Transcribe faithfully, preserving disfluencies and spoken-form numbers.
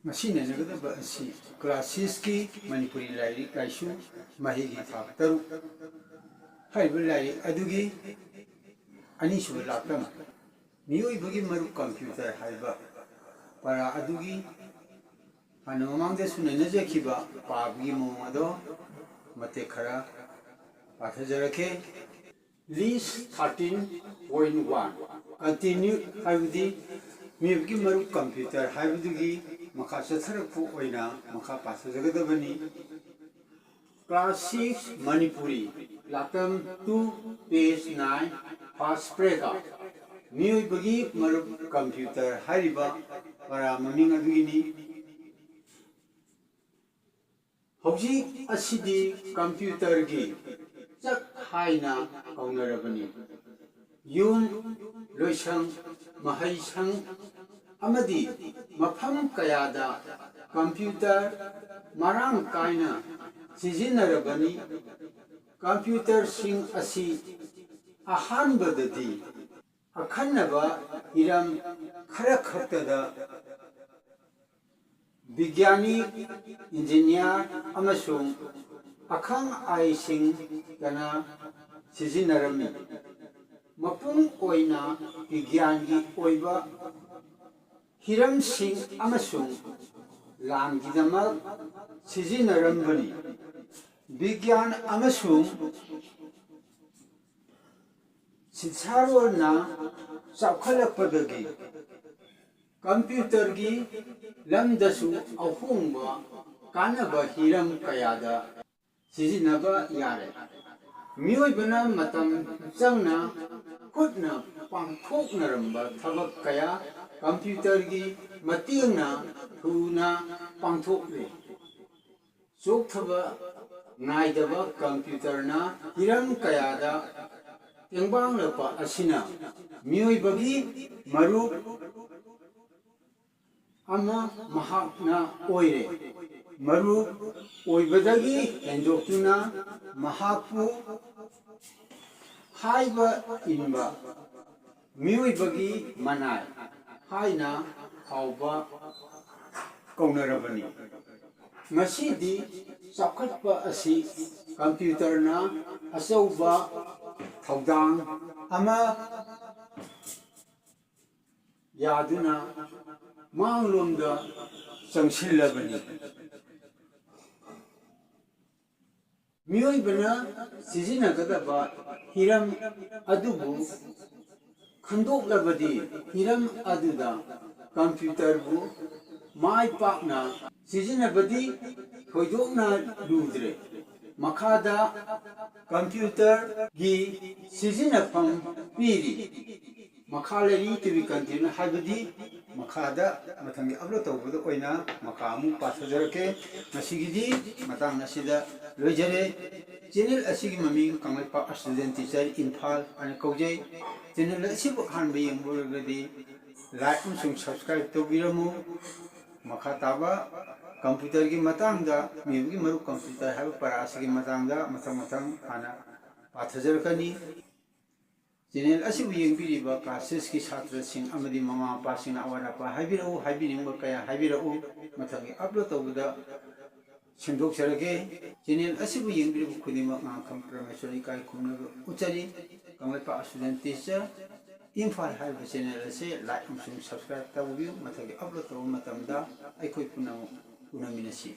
ꯉꯁꯤ ꯅꯩꯅꯒꯗꯕ ꯑꯁꯤ ꯀ꯭ꯂꯥꯁ ꯁꯤꯛꯁꯀꯤ ꯃꯅꯤꯄꯨꯔꯤ ꯂꯥꯏꯔꯤꯛ ꯂꯥꯏꯁꯨ ꯃꯍꯩꯒꯤ ꯊꯥꯛ ꯇꯔꯨꯛ ꯍꯥꯏꯔꯤꯕ ꯂꯥꯏꯔꯤꯛ ꯑꯗꯨꯒꯤ ꯑꯅꯤꯁꯨꯕ ꯂꯥꯛꯇꯝ, ꯃꯤꯑꯣꯏꯕꯒꯤ ꯃꯔꯨꯞ ꯀꯝꯄ꯭ꯌꯨꯇꯔ ꯍꯥꯏꯕ ꯄꯔꯥ ꯑꯗꯨꯒꯤ ꯍꯥꯟꯅ ꯃꯃꯥꯡꯗꯁꯨ ꯅꯩꯅꯖꯈꯤꯕ ꯄꯥꯕꯒꯤ ꯃꯑꯣꯡ ꯑꯗꯣ ꯃꯇꯦꯛ ꯈꯔ ꯄꯥꯊꯖꯔꯛꯀꯦ꯫ List thirteen point one continue ꯍꯥꯏꯕꯗꯤ ꯃꯤꯑꯣꯏꯕꯒꯤ ꯃꯔꯨꯞ ꯀꯝꯄ꯭ꯌꯨꯇꯔ ꯍꯥꯏꯕꯗꯨꯒꯤ ꯃꯈꯥ ꯆꯠꯊꯔꯛꯄ ꯑꯣꯏꯅ ꯃꯈꯥ ꯄꯥꯊꯖꯒꯗꯕꯅꯤ꯫ Class six Manipuri, ꯂꯥꯇꯝ two, page nine, first paragraph꯫ ꯃꯤꯑꯣꯏꯕꯒꯤ ꯃꯔꯨꯞ ꯀꯝꯄ꯭ꯌꯨꯇꯔ ꯍꯥꯏꯔꯤꯕ ꯄꯔꯥ ꯃꯃꯤꯡ ꯑꯗꯨꯒꯤꯅꯤ꯫ ꯍꯧꯖꯤꯛ ꯑꯁꯤꯗꯤ ꯀꯝꯄ꯭ꯌꯨꯇꯔꯒꯤ ꯆꯥꯛ ꯍꯥꯏꯅ ꯀꯧꯅꯔꯕꯅꯤ꯫ ꯌꯨꯝ, ꯂꯣꯏꯁꯪ, ꯃꯍꯩꯁꯪ ꯑꯃꯗꯤ ꯃꯐꯝ ꯀꯌꯥꯗ ꯀꯝꯄ꯭ꯌꯨꯇꯔ ꯃꯔꯥꯡ ꯀꯥꯏꯅ ꯁꯤꯖꯤꯟꯅꯔꯕꯅꯤ꯫ ꯀꯝꯄ꯭ꯌꯨꯇꯔꯁꯤꯡ ꯑꯁꯤ ꯑꯍꯥꯟꯕꯗꯗꯤ ꯑꯈꯟꯅꯕ ꯍꯤꯔꯝ ꯈꯔ ꯈꯛꯇꯗ ꯕꯤꯒ꯭ꯌꯥꯅꯤ, ꯏꯟꯖꯤꯅꯤꯌꯥꯔ ꯑꯃꯁꯨꯡ ꯑꯈꯪ ꯑꯍꯩꯁꯤꯡꯇꯅ ꯁꯤꯖꯤꯟꯅꯔꯝꯃꯤ꯫ ꯃꯄꯨꯡ ꯑꯣꯏꯅ ꯕꯤꯒ꯭ꯌꯥꯟꯒꯤ ꯑꯣꯏꯕ ꯍꯤꯔꯝꯁꯤꯡ ꯑꯃꯁꯨꯡ ꯂꯥꯟꯒꯤꯗꯃꯛ ꯁꯤꯖꯤꯟꯅꯔꯝꯕꯅꯤ꯫ ꯕꯤꯒ꯭ꯌꯥꯟ ꯑꯃꯁꯨꯡ ꯁꯤꯟꯁꯥꯔꯣꯜꯅ ꯆꯥꯎꯈꯠꯂꯛꯄꯗꯒꯤ ꯀꯝꯄ꯭ꯌꯨꯇꯔꯒꯤ ꯂꯝꯗꯁꯨ ꯑꯍꯣꯡꯕ ꯀꯥꯟꯅꯕ ꯍꯤꯔꯝ ꯀꯌꯥꯗ ꯁꯤꯖꯤꯟꯅꯕ ꯌꯥꯔꯦ꯫ ꯃꯤꯑꯣꯏꯕꯅ ꯃꯇꯝ ꯆꯪꯅ ꯈꯨꯠꯅ ꯄꯥꯡꯊꯣꯛꯅꯔꯝꯕ ꯊꯕꯛ ꯀꯌꯥ ꯀꯝꯄ꯭ꯌꯨꯇꯔꯒꯤ ꯃꯇꯦꯡꯅ ꯊꯨꯅ ꯄꯥꯡꯊꯣꯛꯂꯦ꯫ ꯆꯣꯛꯊꯕ ꯅꯥꯏꯗꯕ ꯀꯝꯄ꯭ꯌꯨꯇꯔꯅ ꯍꯤꯔꯝ ꯀꯌꯥꯗ ꯇꯦꯡꯕꯥꯡꯂꯛꯄ ꯑꯁꯤꯅ ꯃꯤꯑꯣꯏꯕꯒꯤ ꯃꯔꯨꯞ ꯑꯃ ꯃꯍꯥꯛꯅ ꯑꯣꯏꯔꯦ꯫ ꯃꯔꯨꯞ ꯑꯣꯏꯕꯗꯒꯤ ꯍꯦꯟꯗꯣꯛꯇꯨꯅ ꯃꯍꯥꯛꯄꯨ ꯍꯥꯏꯕ ꯏꯟꯕ ꯃꯤꯑꯣꯏꯕꯒꯤ ꯃꯅꯥꯏ ꯍꯥꯏꯅ ꯐꯥꯎꯕ ꯇꯧꯅꯔꯕꯅꯤ꯫ ꯉꯁꯤꯗꯤ ꯆꯥꯎꯈꯠꯄ ꯑꯁꯤ ꯀꯝꯄ꯭ꯌꯨꯇꯔꯅ ꯑꯆꯧꯕ ꯊꯧꯗꯥꯡ ꯑꯃ ꯌꯥꯗꯨꯅ ꯃꯥꯡꯂꯣꯝꯗ ꯆꯪꯁꯤꯜꯂꯕꯅꯤ꯫ ꯃꯤꯑꯣꯏꯕꯅ ꯁꯤꯖꯤꯟꯅꯒꯗꯕ ꯍꯤꯔꯝ ꯑꯗꯨꯕꯨ ꯈꯟꯗꯣꯛꯂꯕꯗꯤ, ꯍꯤꯔꯝ ꯑꯗꯨꯗ ꯀꯝꯄ꯭ꯌꯨꯇꯔꯕꯨ ꯃꯥꯏ ꯄꯥꯛꯅ ꯁꯤꯖꯤꯟꯅꯕꯗꯤ ꯊꯣꯏꯗꯣꯛꯅ ꯂꯨꯗ꯭ꯔꯦ꯫ ꯃꯈꯥꯗ ꯀꯝꯄ꯭ꯌꯨꯇꯔꯒꯤ ꯁꯤꯖꯤꯟꯅꯐꯝ ꯄꯤꯔꯤ꯫ ꯃꯈꯥ ꯂꯩꯔꯤ to be continue ꯍꯥꯏꯕꯗꯤ ꯃꯈꯥꯗ ꯃꯊꯪꯒꯤ ꯑꯞꯂꯣꯗ ꯇꯧꯕꯗ ꯑꯣꯏꯅ ꯃꯈꯥ ꯑꯃꯨꯛ ꯄꯥꯊꯖꯔꯛꯀꯦ꯫ ꯉꯁꯤꯒꯤꯗꯤ ꯃꯇꯥꯡ ꯑꯁꯤꯗ ꯂꯣꯏꯖꯔꯦ꯫ ꯆꯦꯅꯦꯜ ꯑꯁꯤꯒꯤ ꯃꯃꯤꯡ ꯀꯪꯂꯩꯄꯥꯛ Student Teacher ꯏꯝꯐꯥꯜ ꯍꯥꯏꯅ ꯀꯧꯖꯩ꯫ ꯆꯦꯅꯦꯜ ꯑꯁꯤꯕꯨ ꯑꯍꯥꯟꯕ ꯌꯦꯡꯕ ꯑꯣꯏꯔꯒꯗꯤ ꯂꯥꯏꯛ ꯑꯃꯁꯨꯡ ꯁꯕꯁꯀ꯭ꯔꯥꯏꯕ ꯇꯧꯕꯤꯔꯝꯃꯨ꯫ ꯃꯈꯥ ꯇꯥꯕ ꯀꯝꯄ꯭ꯌꯨꯇꯔꯒꯤ ꯃꯇꯥꯡꯗ, ꯃꯤꯑꯣꯏꯕꯒꯤ ꯃꯔꯨꯞ ꯀꯝꯄ꯭ꯌꯨꯇꯔ ꯍꯥꯏꯕ ꯄꯔꯥ ꯑꯁꯤꯒꯤ ꯃꯇꯥꯡꯗ ꯃꯊꯪ ꯃꯊꯪ ꯍꯥꯟꯅ ꯄꯥꯊꯖꯔꯛꯀꯅꯤ꯫ ꯆꯦꯅꯦꯜ ꯑꯁꯤꯕꯨ ꯌꯦꯡꯕꯤꯔꯤꯕ ꯀ꯭ꯂꯥꯁ ꯁꯤꯛꯁꯀꯤ ꯁꯥꯇ꯭ꯔꯁꯤꯡ ꯑꯃꯗꯤ ꯃꯃꯥ ꯃꯄꯥꯁꯤꯡꯅ ꯑꯋꯥꯠ ꯑꯄꯥ ꯍꯥꯏꯕꯤꯔꯛꯎ, ꯍꯥꯏꯕꯤꯅꯤꯡꯕ ꯀꯌꯥ ꯍꯥꯏꯕꯤꯔꯛꯎ, ꯃꯊꯪꯒꯤ ꯑꯞꯂꯣꯗ ꯇꯧꯕꯗ ꯁꯦꯝꯗꯣꯛꯆꯔꯒꯦ꯫ ꯆꯦꯅꯦꯜ ꯑꯁꯤꯕꯨ ꯌꯦꯡꯕꯤꯔꯤꯕ ꯈꯨꯗꯤꯡꯃꯛ ꯉꯥꯡꯈꯝ ꯄ꯭ꯔꯃꯦꯁꯣꯔꯤ ꯏꯀꯥꯏ ꯈꯨꯝꯅꯕ ꯎꯠꯆꯔꯤ꯫ ꯀꯪꯂꯩꯄꯥꯛ Student Teacher ꯏꯝꯐꯥꯜ ꯍꯥꯏꯔꯤꯕ ꯆꯦꯅꯦꯜ ꯑꯁꯤ ꯂꯥꯏꯛ ꯑꯃꯁꯨꯡ ꯁꯕꯁꯀ꯭ꯔꯥꯏꯕ ꯇꯧꯕꯤꯌꯨ꯫ ꯃꯊꯪꯒꯤ ꯑꯞꯂꯣꯗ ꯇꯧꯕ ꯃꯇꯝꯗ ꯑꯩꯈꯣꯏ ꯄꯨꯝꯅꯃꯛ ꯎꯅꯃꯤꯟꯅꯁꯤ꯫